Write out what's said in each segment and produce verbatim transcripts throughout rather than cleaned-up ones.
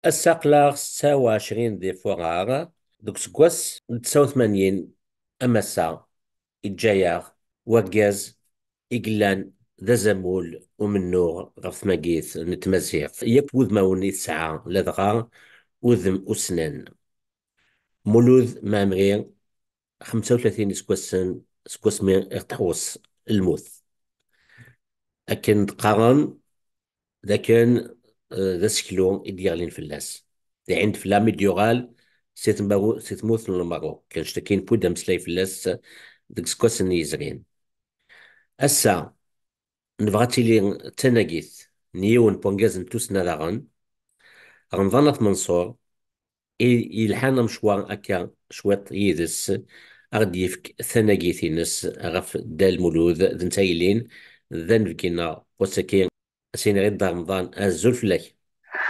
Ass-a aql-aɣ setta u ɛecrin di Furar, deg useggas n tesɛa u tmanyin am ass-a, iǧǧa-yaɣ wergaz i yellan d azamul umennuɣ ɣef tmagit n tmaziɣt, yakk wudmawen i tesɛa, ladɣa udem ussnan. Mulud Mɛemmri, xemsa u tlatin iseggasen seg wasmi i ɣ-tḥewweṣ lmut. Akken d-qqaren, d akken, eh, d aseklu i d-yeɣlin fell-as. Diɛin d fell-am i d-yuɣal si tmaru-, si tmurt n Lmerruk. Kan ccetaki newwi-d ameslay fell-as deg iseggasen yezrin. Ass-a, nebɣa ad tili d tanagit n yiwen n wergaz n tussna daɣen, Remḍan At Menṣur, i yelḥan amecwar akka cwiṭ yid-s, a ɣ-d-yefk tanagit-ines ɣef Dda Lmulud, d netta yellin d anebgi-nneɣ wass-agi. Ad s-iniɣ i Dda Remḍan, azul fell-ak.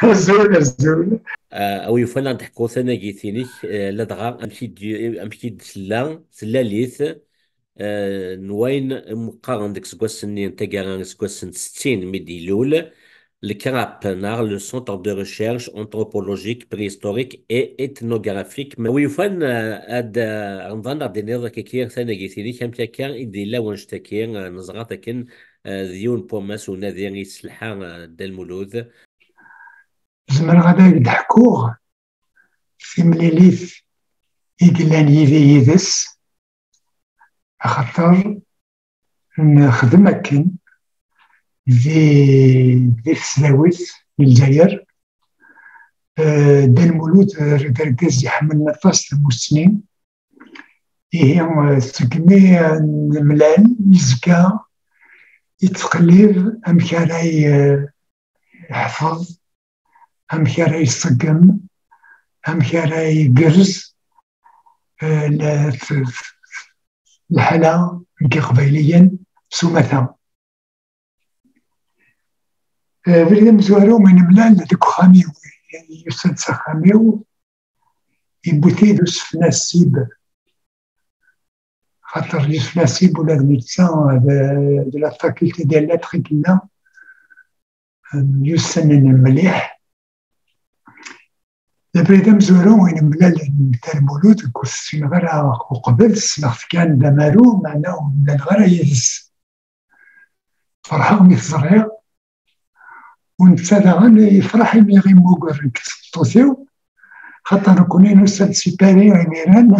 Azul, azul. Ah, a wi yufan ad d-teḥkuḍ tanagit-inek, eh, ladɣa amek i d-, amek i d-tella tlalit, eh, n wayen i m-qqaren deg iseggasen-nni n taggara, iseggasen settin mi d-ilul, le CRAP, neɣ le Centre de Recherche Anthropologique, Préhistorique et Ethnographique. Ma wi yufan, eh, ad, eh, Remḍan, ad d-tiniḍ akka tanagit-inek, amek akka i d-yella wanect-agi, eh, neẓra-t akken, eh, d yiwen n wammas unadi i yesselḥa, eh, Dda Lmulud. Zemreɣ ad ak-d-ḥkuɣ timlilit i yellan yid-i yid-s, axaṭer nexdem akken di, di tesdawit n Lezzayer. Eh, Dda Lmulud, eh, d argaz iḥemmlen aṭas tamussni. Ihi, eh, segmi, eh, nemlal, yezga yettqellib amek ara y-, eh, yeḥfeḍ, amek ara iṣeggem, amek ara igerrez, eh, la-, f-, f-, lḥala n Yiqbayliyen s umata. Eh, abrid amezwaru i nemlal deg uxxam-iw, yusa-d s axxam-iw, yewwi-t-id Yusef Nasib. Xaṭer Yusef Nasib ula d netta d, de la faculté des lettres i yella, myussanen mliḥ. D abrid amezwaru i nemlal Dda Lmulud, deg ur ssineɣ ara uqbel, ssneɣ-t kan d amaru, meɛna ur mlaleɣ ara yid-s. Ferḥeɣ mi t-ẓriɣ, u netta daɣen yefreḥ imi ɣ-immuger nekk d tmeṭṭut-iw, xaṭer nekkni nusa-d si Paris imiren,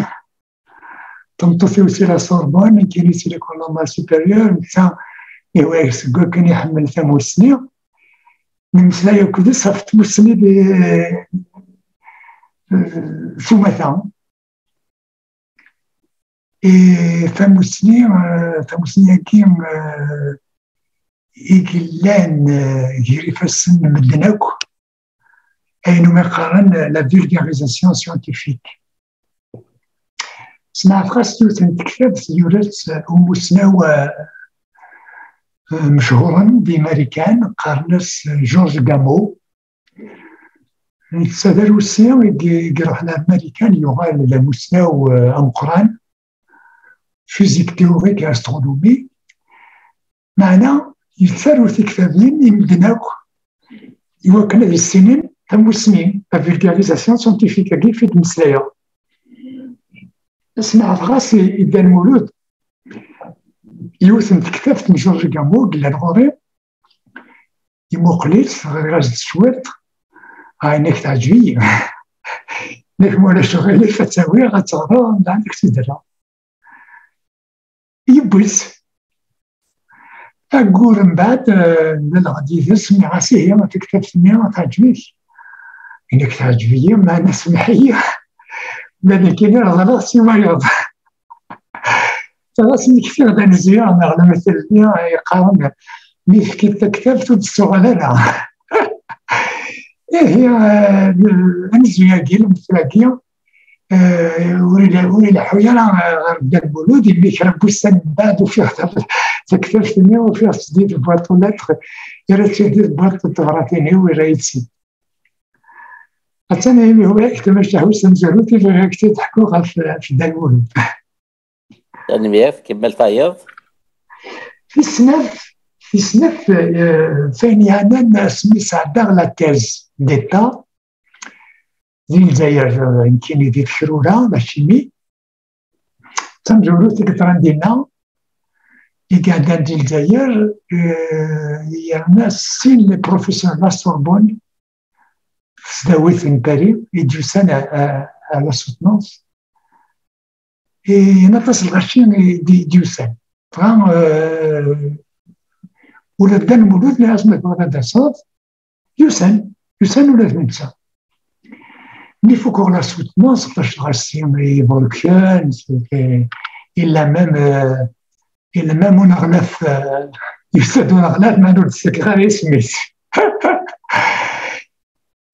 tameṭṭut-iw si la Sorbonne, nekkini si l'école normale supérieure, netta ihwa seg wakken iḥemmel tamussni. Nemmeslay akked-s ɣef tmussni di, s umata. I tamussni, eh, tamussni-agi, eh, i yellan, eh, gar ifassen n medden akk, ayen umi qqaren la vulgarisation scientifique. Smeɛfeɣ-as yiwet n tektabt yura-tt umussnaw, eh, eh, mechuren di Marikan, qqaren-as George Gamow. Netta d arusi i d-, i iruḥen ar Marikan, yuɣal d amussnaw, eh, ameqqran, physique théorique et astronomie. Meɛna yettaru tiktabin i medden akk, iwakken ad issinen tamussni, la vulgarisation scientifique-agi i d-mmeslayeɣ. Smeɛfeɣ-as i, i Dda Lmulud yiwet n tektabt n George Gamow i yellan ɣur-i, imuqel-itt, ɣriɣ-as-d cwiṭ, ah, yenna-k teɛǧeb-iyi. Yenna-k ma ulac aɣilif ad tt-awiɣ, ad tt-ɣreɣ, mbeɛd ad k-tt-id-rreɣ. Yewwi-tt. Aggur mbeɛd, eh, mlaleɣ-d yid-s, nniɣ-as, ihi, taktabt-nni teɛǧeb-ik? Yenna-k teɛǧeb-iyi, meɛna semmeḥ-iyi, ma nekkini reḍleɣ-tt i wayeḍ. Ɣas mi kfiɣ d anezya, neɣ lmettel-nni yeqqaren, mi tefkiḍ taktabt ur d-tettuɣal ara. Ihi, eh, anezya-agi, lmettel-agi, eh, ur ila-, ur ileḥḥu ara, eh, ɣer Dda Lmulud, imi kra n wussan mbeɛd ufiɣ ta-, taktabt-nni, ufiɣ-tt di boîte aux lettres, yerra-tt di boîte n tebratin-iw, yerra-yi-tt-id. Attan imi hwayeɣ tamacahut tamezwarut i bɣiɣ ad k-tt-id-ḥkuɣ ɣef, ɣef Dda Lmulud. Tanemmirt, kemmel tayeḍ. Tis snat, tis snat, eh, f ayen yeɛnan asmi sɛeddaɣ la thèse d'état, di Lezzayer, eh, nekkini di Tekrura, la chimie. D tamezwarut i yeḍran dinna, i iɛeddan di Lezzayer, eh, yerna sin les professeurs de la Sorbonne, tesdawit n Paris, i d-yusan a, a, a la soutenance. Eh, aṭas n lɣaci i d-, i d-yusan. Dɣa, eh, ula d Dda Lmulud, nniɣ-as ma tebɣiḍ ad d-taseḍ, yusan, yusan ula d netta. Mi fukeɣ la soutenance, ṭṭac lɣaci iḍelken, il a même, euh, il a même uneɣlaf, euh, yusa-d uneɣlaf, ma ur d-ttakeɣ ara isem-is.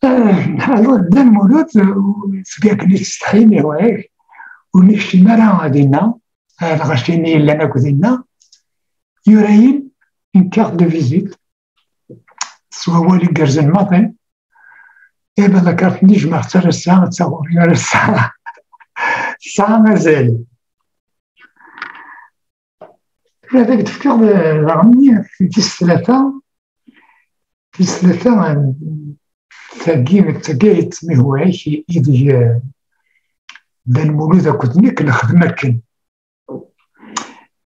Alors, Dda Lmulud, euh, seg akken i ttsetḥin, iwɛik, ur nekcim ara dinna, ar lɣaci-nni yellan akk dinna, yura-yi-n une carte de visite, s wawal igerrzen maḍi. Eh ben, la carte-nni jemɛeɣ-tt ar ass-a, d taɣuri ar ass-a. Tesɛa azal. Ad ak-d-fkeɣ, eh, daɣen tis tlata, tis tlata, eh, tagi, tagi d tmihwa-k ideg, eh, Dda Lmulud akked nekk nexdem akken.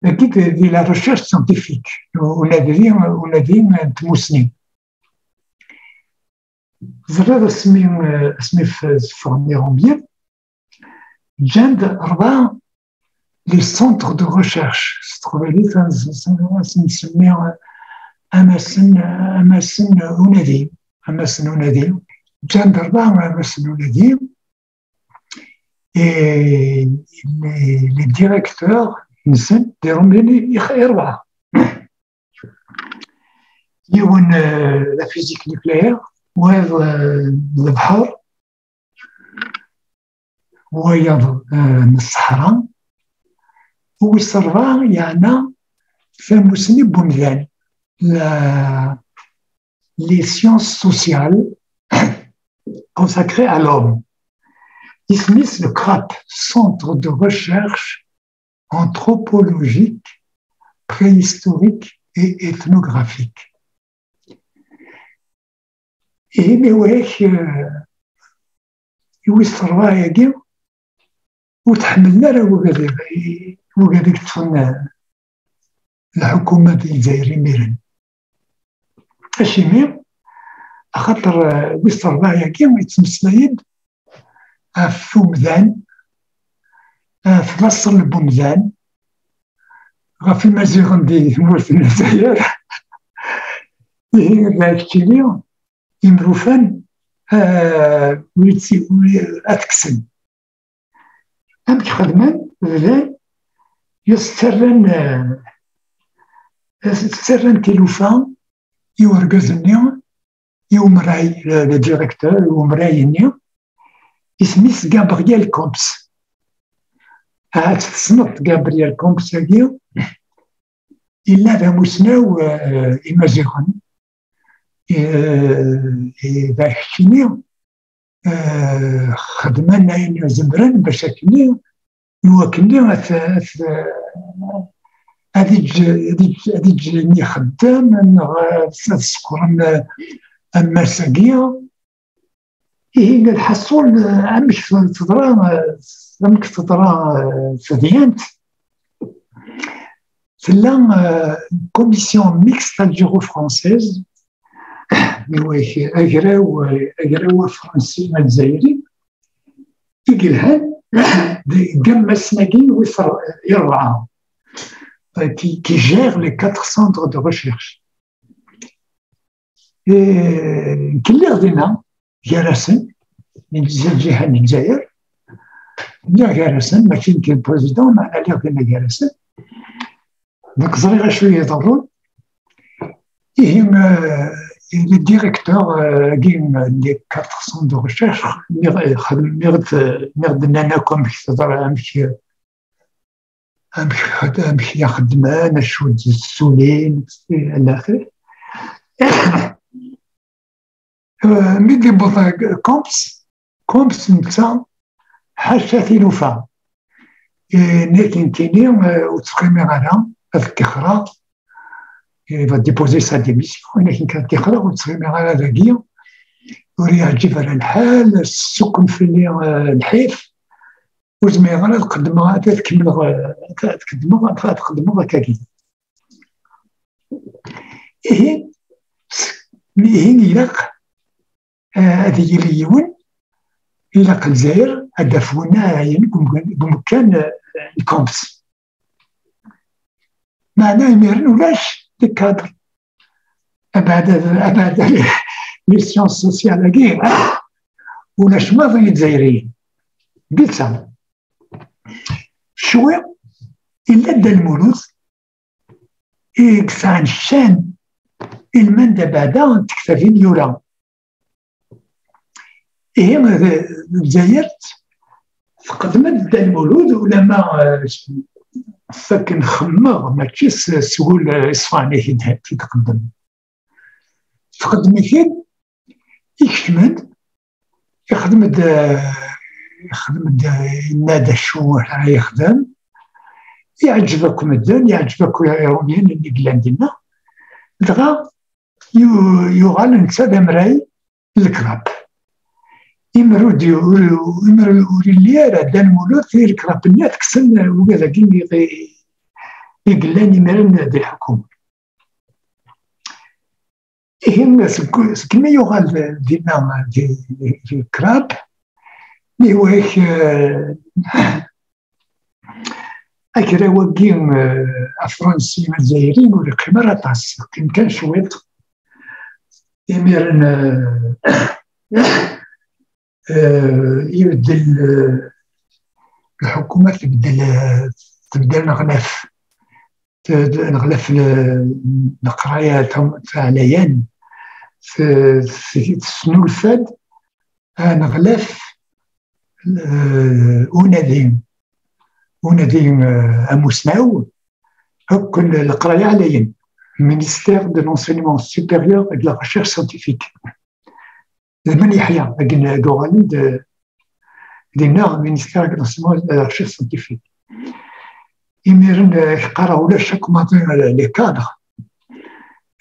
Dagi d, di la recherche scientifique, unadi, unadi n tmusni. Teẓriḍ asmi, asmi f-, ffɣen iṛumyen, ǧǧan-d rebɛa les centres de recherche, s teqbaylit ad s-, ad s-nsemmi amasen, amasen unadi, amasen unadi, ǧǧan-d rebɛa amasen unadi, et les, les directeurs-nsen d iṛumyen i, i rebɛa. Yiwen, euh, la physique nucléaire, wayeḍ, euh, lebḥer, wayeḍ, euh, n ṣṣeḥra, wis rebɛa yeɛna tamusni n wemdan, la, les sciences sociales consacrées à l'homme. Isem-is le CRAP, Centre de Recherche Anthropologique, Préhistorique et Ethnographique. Ihi, mi wayek, eh, i wis rebɛa-agi, ur t-ḥemmlen ara wigad i, wigad i yeṭṭfen, eh, lḥukuma di Lezzayer imiren. Acimi? Axaṭer, eh, wis rebɛa-agi yettmeslay-d ɣef umdan, ɣef laṣel n umdan, ɣef Imaziɣen di tmurt n Lezzayer. Ihi, da keččini, imrufan, eh, ur yetti-, ur ye-, ad t-kksen. Amek xedmen? Bdan yas-ttarran, eh, yas-ttarran tilufa i urgaz-nni, i umray, le, le directeur, i umray-nni, isem-is Gabriel Comps. Ahat tessneḍ Gabriel Comps-agi, yella d amussnaw, eh, Imaziɣen. Eh, eh, d akeččini, eh, xedmen ayen zemren bac akkenni, i wakkenni ad, ad, ad iǧ, ad iǧ, ad iǧ ixeddem, neɣ ad, ad sekren, eh, ammas-agi. Ihi, lḥaṣul, eh, amek teḍra, eh, amek teḍra, eh, tedyant? Tella, eh, commission mixte algéro-française, agraw, agraw afransi azzayri, i yelhan deg ammasen-agi wis rebɛa, eh, qui, qui gère les quatre centres de recherche. Eh, nekk lliɣ dinna gar-asen, di lǧiha n Lezzayer. Lliɣ gar-asen, mačči nekk d le président, meɛna lliɣ dinna gar-asen. Donc, ẓriɣ acu i iḍerrun. Ihi, eh, le directeur, eh, agi, eh, des quatre centres de recherche, nniɣ, eh, xedmen, nniɣ-d, eh, nniɣ-d nnan akk amek teḍra, amek, eh, amek, amek i xeddmen, acu d-ssulin, alaxir. Eh, mi d-yewweḍ Comps, Comps netta ḥaca tilufa. Eh, nekkini, eh, ur ttɣimiɣ ara, ad ṭṭixreɣ. Il va déposer sa démission, nekkini ad ṭṭixreɣ, ur ttɣimiɣ ara dagi. ur yeɛǧib ara lḥal, ssukken fell-i, eh, lḥif, ur zmireɣ ara ad qeddmeɣ, ad kemmleɣ, eh, ad qeddmeɣ, ad qeddmeɣ akkagi. Ihi, s-, ihi ilaq, eh, ad yili yiwen, ilaq Lezzayer ad d-taf winna ara yili deg umkan, deg umkan, eh, n Komps. Meɛna imiren ulac deg cadre. Abeɛda, abeɛda les sciences sociales-agi, ulac maḍi Izzayriyen. Bitta. Cwi, illa Dda Lmulud, i yesɛan ccan ilmend abeɛda n tektabin yura. Ihi, d-, Lezzayer tqeddem-d Dda Lmulud, ulama, eh, s-, s akken xemmeɣ, mačči s, s wul, eh, iṣfan i t-id-, i t-id-tqeddem. Tqeddem-it-id, ikcem-d, ixdem-d, eh, ixdem-d, eh, yenna-d acu ara yexdem, yeɛǧeb akk medden, yeɛǧeb akk Iṛumyen i yellan dinna, dɣa yu-, yuɣal netta d amray n lekrab. Imer ur d-, ur, imer ur illi ara Dda Lmulud i lekrab-nni ad kksen wigad-agi i, i, i yellan imiren di lḥukuma. Ihi, seg, segmi yuɣal dinna di, di, di lekrab, niwa-k, eh, agraw-agi, eh, afransi azzayri ur yeqqim ara aṭas, yeqqim kan cwiṭ. Imiren, eh, eh, ibeddel, eh, lḥukuma tbeddel, eh, tbeddel aneɣlaf, t-, aneɣlaf n, n leqraya tam-, taɛlayan, t-, t-, tesnulfa-d aneɣlaf, eh, unadi, unadi, eh, amusnaw, akk n leqraya ɛlayen, Ministère de l'Enseignement Supérieur et de la Recherche Scientifique. D Man Yeḥya, akken d-uɣalen d, dinna, Ministère de l'Enseignement et de la Recherche Scientifique. Imiren, eh, qqareɣ ulac akk maḍi, eh, les cadres.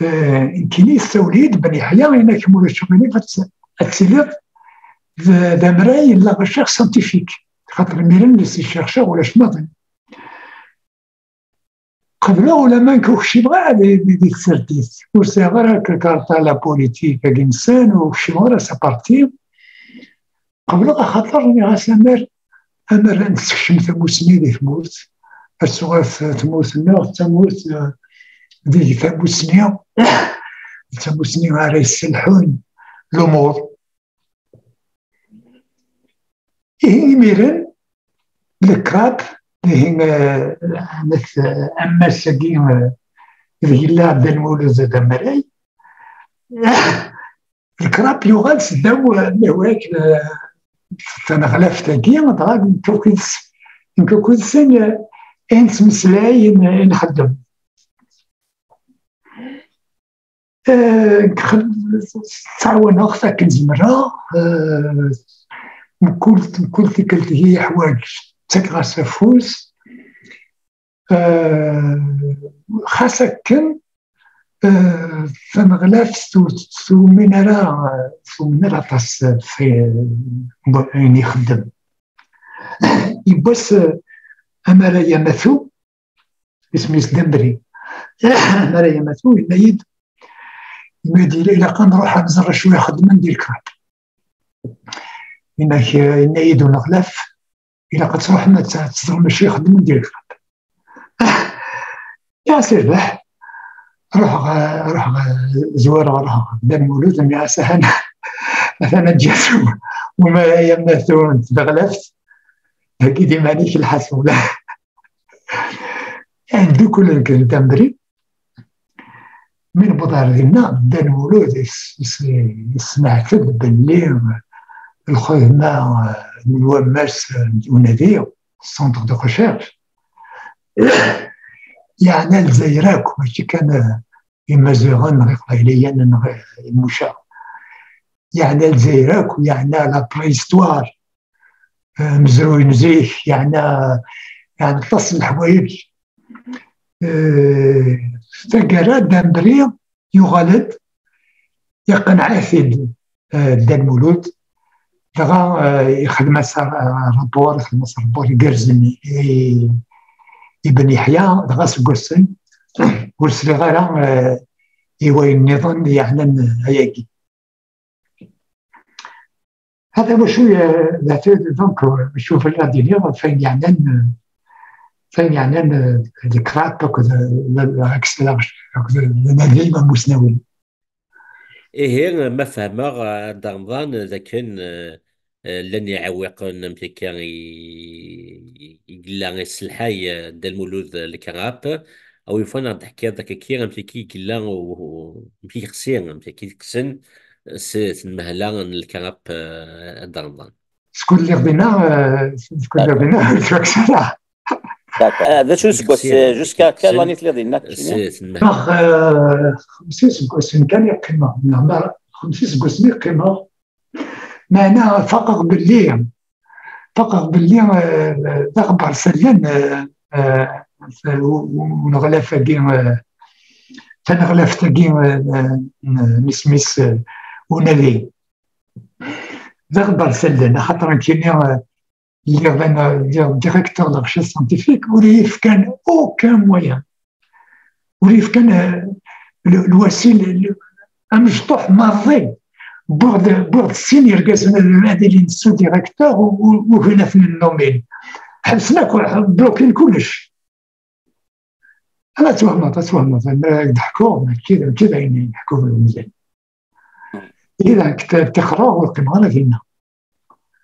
Eh, nekkini yessawel-iyi-d Ben Yeḥya, yenna-k ma ulac aɣilif ad t-, ad tiliḍ d, d amray n la recherche scientifique. Xaṭer imiren les chercheurs ulac maḍi. Qebleɣ, ulama nekk ur kcimeɣ ara di, di, di tsertit. Ur sɛiɣ ara karta la politique agi-nsen, ur kcimeɣ ara s aparti. Qebleɣ axaṭer nniɣ-as amer, amer ad nessekcem tamusni di tmurt, ad tuɣal tmurt-nneɣ d tamurt, eh, deg tamusni, d tamusni ara yesselḥun lumuṛ. Ihi imiren, lekrab, ihi, eh, amek, eh, ammas-agi, eh, deg yella Dda Lmulud d amray, lekrab yuɣal s ddaw, eh, lehwak, eh, taneɣlaft-agi, dɣa nekk akk yid-s, nekk akk yid-sen, eh, i nettmeslay, i n-, i nxeddem. Eh, nxed-, ttɛawaneɣ-t akken zemreɣ, eh, mkul, mkul tikkelt i yi-yeḥwaǧ, ttakeɣ-as afus. Eh, xas akken, eh, taneɣlaft ur tumin ara, tumin ara aṭas ɣef ayen ixeddem. Yiwwas, eh, amaray amatu, isem-is Dembri. Amaray amatu, yenna-yi-d, yenna-yi-d, ilaq ad nruḥ ad nẓer acu i xeddmen di lekrab. Yenna-k, yenna-yi-d uneɣlaf, ilaq ad truḥem ad t-, ad teẓrem acu i xeddmen di lekrab. Ya, s rrbeḥ, ruḥeɣ, ruḥeɣ, zwareɣ, ruḥeɣ Dda Lmulud, nniɣ-as, atan, atan ad d-yas umara-ya n taɣlaft, heggi-d iman-ik lḥasul. Ddukklen deg Dembri, mi newweḍ ar dinna, Dda Lmulud yes-, yes-, yesneɛted belli lxedma n wammas n unadi, centre de recherche, yeɛna Lezzayer akk, mačči kan, eh, Imaziɣen neɣ Iqbayliyen neɣ, eh, Imucaɣ. Yeɛna Lezzayer akk, yeɛna la préhistoire, eh, amezruy n zik, yeɛna, yeɛna aṭas n leḥwayeǧ. Eh, taggara, Dembri yuɣal-d, iqenneɛ-it-id eh, Dda Lmulud, dɣa, eh, ixdem-as a-, rapport, ixdem-as rapport igerrzen i, i Ben Yeḥya, dɣa seg wassen ur sliɣ ara, eh, i wayen nniḍen yeɛnan ayagi. Hada wacu, eh, d acu, donc, wacu bɣiɣ ad d-iniɣ ɣef wayen yeɛnan, eh, ɣef wayen yeɛnan, eh, le CRAP akked, eh, le, le, le, akked le Nadi n Imusnawen. Ihi, ma fehmeɣ, eh, a Dda Remḍan, d akken, eh, eh, llan iɛewwiqen am tikka i, i, i yella iselḥay, eh, Dda Lmulud, eh, le CRAP. A wi yufan ad d-teḥkiḍ akka kki am tikki i yella u, u, amek i yexsi, am tikki i kksen s tmehla n le CRAP, eh, a Dda Remḍan. Skud lliɣ dinna, eh, skud lliɣ dinna, ur ttwakkes ara. D'accord. Ah, d acu seg wass, jusqu'à quelle année telliḍ dinna, keččini? Neɣ, eh, xemsa iseggasen kan i qqimeɣ, neɣ ma xemsa iseggasen i qqimeɣ, meɛna faqeɣ belli, faqeɣ belli, eh, d aɣebbar s allen, eh, eh, u-, u-, uneɣlaf-agi, eh, taneɣlaft-agi, eh, n, n isem-is, eh, unadi. D aɣebbar s allen, axaṭer nekkini, eh, lliɣ d ana-, lliɣ directeur de la recherche scientifique, ur iyi-fkan aucun moyen. Ur iyi-fkan, eh, le, le, le, amecṭuḥ maḍi. Wwiɣ-d, wwiɣ-d sin yergazen ad, ad ilin sous-directeur u, u, u gin ad ten-nnumin. Ḥebsen akk, blokin kullec. Ala, ad twehmeḍ, ad twehmeḍ. Mi ara d-ḥkuɣ, mačči d, mačči d ayen i ḥkuɣ d umdan. Ihi d nekk ttixreɣ, ur qqimeɣ ara dinna.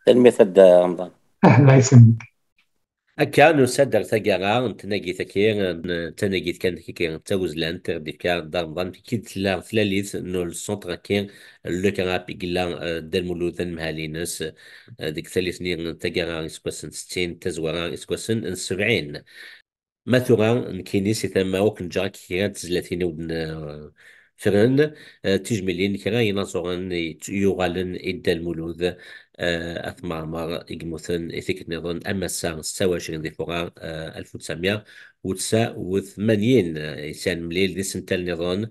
Tanemmirt a Dda Remḍan. Ahla isem-ik. Akka, nusa-d ar taggara n tnagit-agi, n tanagit kan tagi d tawezlant, i ɣ-d-ifka Dda Remḍan, i d-tella tlalit n le centre-agi, le CRAP i yella, eh, Dda Lmulud d anemhal-ines, eh, deg tallit-nni n taggara iseggasen settin, tazwara iseggasen n sebɛin. Ma tura, nekkini si tama-w, ad ken-ǧǧeɣ akka kra n tezlatin i wen-d-ffren, eh, tijmilin, kra n yinaẓuren i t-, yuɣalen i Dda Lmulud, eh, At Mɛemmer i yemmuten i tikkelt nniḍen, am ass-a, setta u ɛecrin di furar, eh, alef u tesɛemya u tesɛa u tmanyin, eh, i s-nemlil di sental nniḍen,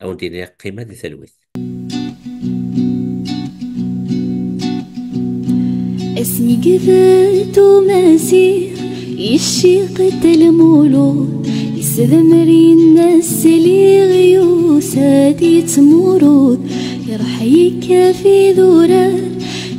a wen-d-iniɣ qqimet di talwit. Asmi yebda Umaziɣ yecciq Dda Lmulud, yessedmer yenna sliɣ yusa-d yettmurud, iruḥ yekkat idurar,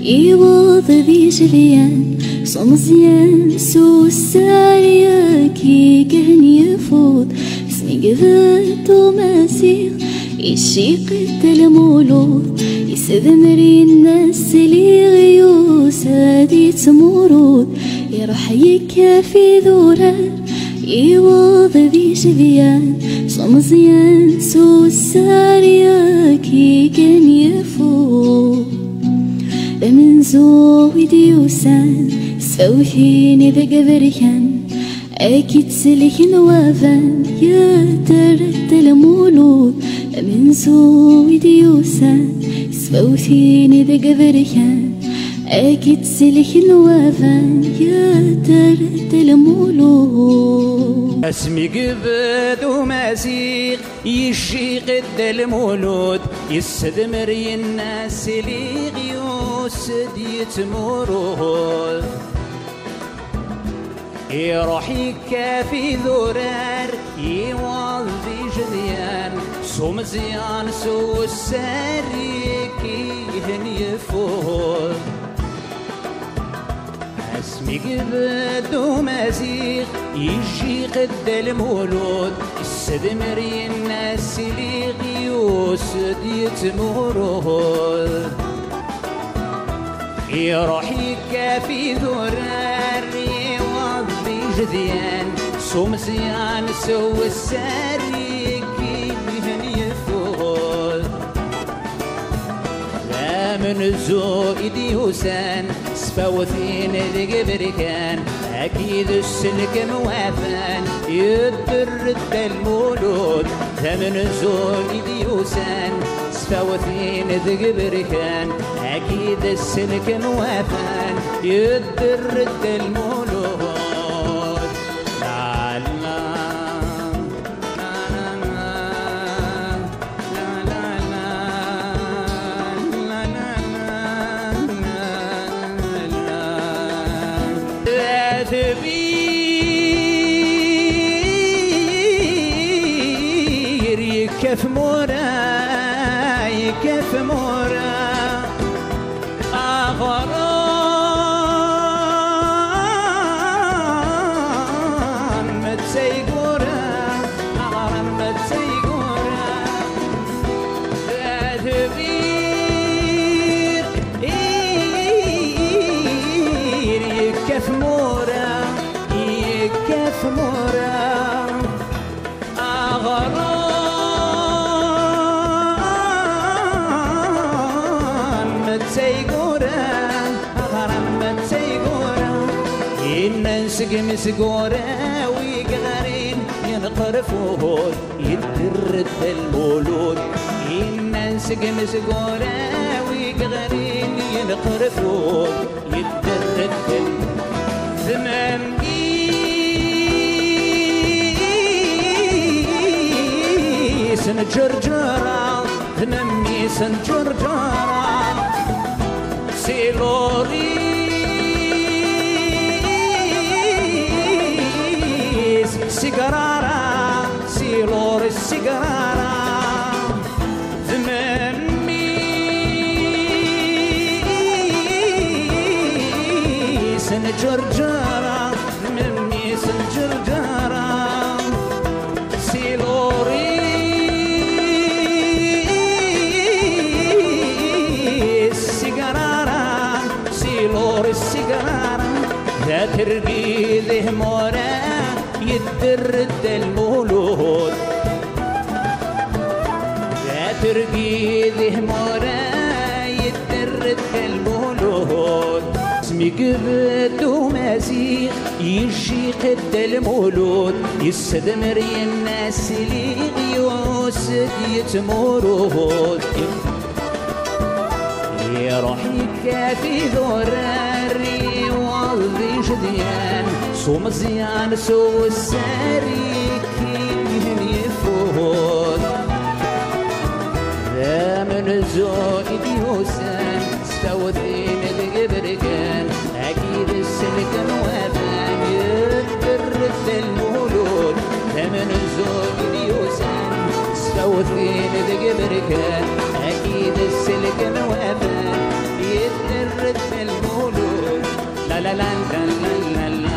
iwweḍ di Jedyan, s umeẓyan s ussar, yak igen yefuḍ. Asmi yebda Umaziɣ yecciq Dda Lmulud, yessedmer yenna sliɣ yusa-d yettmurud, iruḥ yekkat idurar, iwweḍ di Jedyan, s umeẓyan s ussar, yak igen yefuḍ. D amenzu i d-yusan s tfawtin i deg berkan, ad k-id-sellken waban, yedder Dda Lmulud. D amenzu i d-yusan s tfawtin i deg berkan, ad k-id-sellken waban, yedder Dda Lmulud. Asmi yebda Umaziɣ yecciq Dda Lmulud, yessedmer yenna sliɣ yusa-d yettmurud. Iruḥ yekkat idurar, iwweḍ di Jedyan, s umeẓyan s ussar, yak igen yefuḍ. Asmi yebda Umaziɣ yecciq Dda Lmulud, yessedmer yenna sliɣ yusa-d yettmurud. Iruḥ yekkat idurar, iwweḍ di Jedyan, s umeẓyan s ussar, yak igen yefuḍ. D amenzu i d-yusan s tfawtin deg berkan, ad k-id-sellken waban, yedder Dda Lmulud. D amenzu i d-yusan s tfawtin deg berkan, ad k-id-sellken waban, yedder Dda Lmulud. La la, la la la, la la la. Tmura, yekkat tmura, aɣram d taygura, aɣram d taygura, d lbir yekkat tmura, yekkat tmura. Aɣram d taygura, aɣram d taygura. Innan segmi sgura wi yeɣrin yenqer fud, yedder-d Dda Lmulud. Innan segmi sgura wi yeɣrin yenqer fud, yedder-d Dda Lmulud. Tmam is n Ǧerǧera, d memmi-s n Ǧerǧera. Si Loris Sigrara, si Loris Sigrara. D memmi-s n Ǧerǧera, d memmi-s n Ǧerǧera. Si Loris Sigrara, si Loris Sigrara, d atergid ihmura, yedder-d Dda Lmulud. D atergid ihmura, yedder-d Dda Lmulud. Asmi yebda Umaziɣ yejjiq-d Dda Lmulud, yessedmer yenna sliɣ yuɣ-d Dda Lmulud. Iruḥ yekkat idurar, iwaḍ d ijedyan, s umeẓyan s uwessar, ikkihen yeffud. D amenzu i d-yusan s tawtin deg iberkan, akked sselk n wadan, yedder-d Dda Lmulud. D amenzu i d-yusan s tawtin deg iberkan, akked sselk n wadan, yedder-d Dda Lmulud. La la la la la la la.